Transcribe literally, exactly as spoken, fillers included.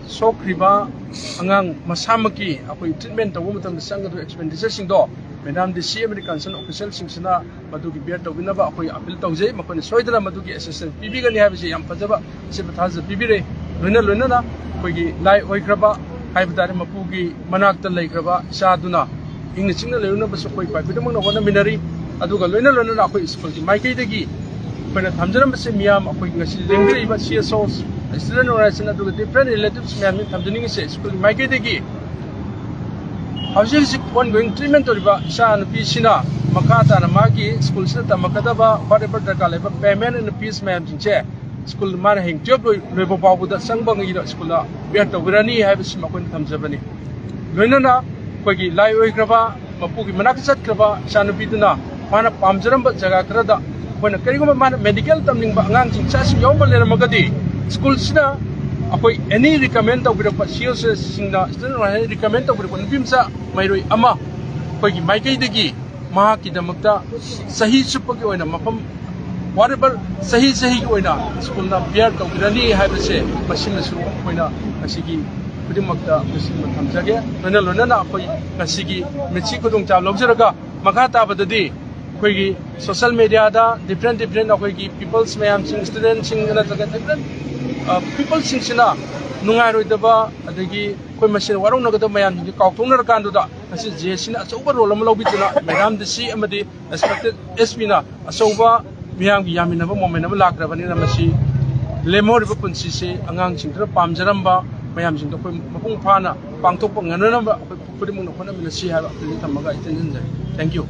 ꯁꯣꯛꯈ꯭ꯔꯤꯕ ꯑꯉꯥꯡ ꯃꯁꯥꯃꯛꯀꯤ ꯑꯩꯈꯣꯏ ꯇ꯭ꯔꯤꯠꯃꯦꯟ ꯇꯧꯕ ꯃꯇꯝꯗ ꯆꯪꯒꯗꯕ ꯑꯦꯛꯁꯄꯦꯟꯗꯤꯆꯔꯁꯤꯡꯗꯣ ꯃꯦꯗꯥꯝ ꯗꯤ ꯁꯤ ꯑꯃꯗꯤ ꯀꯟꯁꯔꯟ ꯑꯣꯐꯤꯁꯤꯌꯦꯜꯁꯤꯡꯁꯤꯅ ꯃꯗꯨꯒꯤ ꯕꯤꯌꯔ ꯇꯧꯕꯤꯅꯕ ꯑꯩꯈꯣꯏ ꯑꯄꯤꯜ ꯇꯧꯖꯩ꯫ ꯃꯈꯣꯏꯅ ꯁꯣꯏꯗꯅ ꯃꯗꯨꯒꯤ ꯑꯦꯁꯤꯁꯇꯦꯟꯁ ꯄꯤꯕꯤꯒꯅꯤ ꯍꯥꯏꯕꯁꯤ ꯌꯥꯝ ꯐꯖꯕ ꯑꯁꯤꯕ ꯊꯥꯖ ꯄꯤꯕꯤꯔꯦ꯫ ꯂꯣꯏꯅ ꯂꯣꯏꯅꯅ ꯑꯩꯈꯣꯏꯒꯤ ꯂꯥꯏ ꯑꯣꯏꯈ꯭ꯔꯕ ꯍꯥꯏꯕ ꯇꯥꯔꯦ, ꯃꯄꯨꯒꯤ ꯃꯅꯥꯛꯇ ꯂꯩꯈ꯭ꯔꯕ ꯏꯆꯥꯗꯨꯅ ꯏꯪꯅ ꯆꯤꯛꯅ ꯂꯩꯔꯨꯅꯕꯁꯨ ꯑꯩꯈꯣꯏ ꯈꯨꯗꯤꯡꯃꯛꯅ ꯍꯣꯠꯅꯃꯤꯟꯅꯔꯤ꯫ ꯑꯗꯨꯒ ꯂꯣꯏꯅ ꯂꯣꯏꯅꯅ ꯑꯩꯈꯣꯏ ꯁ꯭ꯀꯨꯜꯒꯤ ꯃꯥꯏꯀꯩꯗꯒꯤ ꯑꯩꯈꯣꯏꯅ ꯊꯝꯖꯔꯝꯕꯁꯦ, ꯃꯤꯌꯥꯝ ꯑꯩꯈꯣꯏ ꯉꯁꯤ ꯂꯦꯡꯕꯤꯔꯛꯏꯕ ꯁꯤ ꯑꯦꯁ ꯑꯣ, ꯁ꯭ꯇꯨꯗꯦꯟꯠ ꯑꯣꯔꯒꯅꯥꯏꯖꯦꯁꯟ, ꯑꯗꯨꯒ ꯗꯤꯐ꯭ꯔꯦꯟꯠ ꯔꯤꯂꯦꯇꯤꯚꯁ ꯃꯌꯥꯝꯅ ꯊꯝꯖꯅꯤꯡꯉꯤꯁꯦ, ꯁ꯭ꯀꯨꯜꯒꯤ ꯃꯥꯏꯀꯩꯗꯒꯤ ꯍꯧꯖꯤꯛ ꯍꯧꯖꯤꯛ ꯑꯣꯟ ꯒꯣꯋꯤꯡ ꯇ꯭ꯔꯤꯠꯃꯦꯟ ꯇꯧꯔꯤꯕ ꯏꯆꯥ ꯅꯨꯄꯤꯁꯤꯅ ꯃꯈꯥ ꯇꯥꯅ ꯃꯥꯒꯤ ꯁ꯭ꯀꯨꯜꯁꯤꯗ ꯇꯝꯃꯛꯀꯗꯕ whatever ꯗꯔꯀꯥꯔ ꯂꯩꯕ payment and fees ꯃꯌꯥꯝꯁꯤꯡꯁꯦ ꯁ꯭ꯀꯨꯜ ꯃꯥꯅ ꯍꯌꯦꯡ ꯇꯨꯌꯦꯜꯞ ꯂꯣꯏ-, ꯂꯣꯏꯕ ꯐꯥꯎꯕꯗ ꯆꯪꯕ ꯉꯩꯗ ꯁ꯭ꯀꯨꯜꯗ ꯕꯤꯌꯔ ꯇꯧꯕꯤꯔꯅꯤ ꯍꯥꯏꯕꯁꯤ ꯃꯈꯣꯏꯅ ꯊꯝꯖꯕꯅꯤ꯫ ꯂꯣꯏꯅꯅ ꯑꯩꯈꯣꯏꯒꯤ ꯂꯥꯏ ꯑꯣꯏꯈ꯭ꯔꯕ ꯃꯄꯨꯒꯤ ꯃꯅꯥꯛꯇ ꯆꯠꯈ꯭ꯔꯕ ꯏꯆꯥꯅꯨꯄꯤꯗꯨꯅ ꯃꯥꯅ ꯄꯥꯝꯖꯔꯝꯕ ꯖꯒꯥ ꯈꯔꯗ ꯑꯩꯈꯣꯏꯅ ꯀꯔꯤꯒꯨꯝꯕ ꯃꯥꯅ ꯃꯦꯗꯤꯀꯦꯜ ꯇꯝꯅꯤꯡꯕ ꯑꯉꯥꯡꯁꯤꯡ ꯏꯆꯥꯁꯤꯡ ꯌꯥꯎꯔꯝꯕ ꯂꯩꯔꯝꯃꯒꯗꯤ ꯁ꯭ꯀꯨꯜꯁꯤꯅ ꯑꯩꯈꯣꯏ ꯑꯦꯅꯤ ꯔꯤꯀꯃꯦꯟ ꯇꯧꯕꯤꯔꯛꯄ ꯁꯤ ꯑꯦꯁ ꯑꯦꯁꯁꯤꯡꯅ ꯁ꯭ꯇꯨꯗꯦꯟꯠ ꯑꯣꯔꯒꯅꯥꯏꯖꯦꯁꯟ ꯔꯤꯀꯃꯦꯟ ꯇꯧꯕꯤꯔꯛꯄ ꯅꯨꯄꯤ ꯃꯆꯥ ꯃꯍꯩꯔꯣꯏ ꯑꯃ ꯑꯩꯈꯣꯏꯒꯤ ꯃꯥꯏꯀꯩꯗꯒꯤ ꯃꯍꯥꯛꯀꯤꯗꯃꯛꯇ ꯆꯍꯤ ꯆꯨꯞꯄꯒꯤ ꯑꯣꯏꯅ ꯃꯐꯝ whatever ꯆꯍꯤ ꯆꯍꯤꯒꯤ ꯑꯣꯏꯅ ꯁ꯭ꯀꯨꯜꯅ ꯕꯤꯌꯔ ꯇꯧꯕꯤꯔꯅꯤ ꯍꯥꯏꯕꯁꯦ ꯃꯁꯤꯃꯁꯨ ꯑꯩꯈꯣꯏꯅ ꯉꯁꯤꯒꯤ ꯈꯨꯗꯤꯡꯃꯛꯇ ꯃꯁꯤꯃ ꯊꯝꯖꯒꯦ꯫ ꯂꯣꯏꯅ ꯂꯣꯏꯅꯅ ꯑꯩꯈꯣꯏ ꯉꯁꯤꯒꯤ ꯃꯤꯠꯁꯤ ꯈꯨꯗꯣꯡꯆꯥꯕ ꯂꯧꯖꯔꯒ ꯃꯈꯥ ꯇꯥꯕꯗꯗꯤ ꯑꯩꯈꯣꯏꯒꯤ ꯁꯣꯁꯤꯌꯦꯜ ꯃꯦꯗꯤꯌꯥꯗ ꯗꯤꯐ꯭ꯔꯦꯟ ꯗꯤꯐ꯭ꯔꯦꯟ ꯑꯩꯈꯣꯏꯒꯤ ꯄꯤꯄꯜꯁ ꯃꯌꯥꯝꯁꯤꯡ, ꯁ꯭ꯇꯨꯗꯦꯟꯠꯁꯤꯡ ꯅꯠꯇ꯭ꯔꯒ ꯗꯤꯐ꯭ꯔꯦꯟ ꯄꯤꯄꯜꯁꯤꯡꯁꯤꯅ ꯅꯨꯡꯉꯥꯏꯔꯣꯏꯗꯕ ꯑꯗꯒꯤ ꯑꯩꯈꯣꯏ ꯃꯁꯦꯟ ꯋꯥꯔꯧꯅꯒꯗꯕ ꯃꯌꯥꯝꯁꯤꯡꯁꯦ ꯀꯥꯎꯊꯣꯛꯅꯔꯀꯥꯟꯗꯨꯗ ꯉꯁꯤ ꯖꯦ ꯑꯦꯁ ꯁꯤꯅ ꯑꯆꯧꯕ ꯔꯣꯜ ꯑꯃ ꯂꯧꯕꯤꯗꯨꯅ ꯃꯦꯗꯥꯝ ꯗꯤ ꯁꯤ ꯑꯃꯗꯤ ꯔꯦꯁꯄꯦꯛꯇꯦꯗ ꯑꯦꯁ ꯄꯤꯅ ꯑꯆꯧꯕ ꯃꯤꯌꯥꯝꯒꯤ ꯌꯥꯃꯤꯟꯅꯕ ꯃꯣꯃꯦꯟ ꯑꯃ ꯂꯥꯛꯈ꯭ꯔꯕꯅꯤꯅ ꯃꯁꯤ ꯂꯦꯝꯍꯧꯔꯤꯕ ꯄꯨꯟꯁꯤꯁꯦ ꯑꯉꯥꯡꯁꯤꯡꯗꯨꯅ ꯄꯥꯝꯖꯔꯝꯕ ꯃꯌꯥꯝꯁꯤꯡꯗꯣ ꯑꯩꯈꯣꯏ ꯃꯄꯨꯡ ꯐꯥꯅ ꯄꯥꯡꯊꯣꯛꯄ ꯉꯝꯅꯅꯕ ꯑꯩꯈꯣꯏ ꯈꯨꯗꯤꯡꯃꯛꯅ ꯍꯣꯠꯅꯃꯤꯟꯅꯁꯤ ꯍꯥꯏꯕ ꯑꯄꯤꯜ ꯊꯝꯃꯒ ꯑꯩ ꯇꯦꯟꯁꯤꯟꯖꯔꯦ꯫ Thank you꯫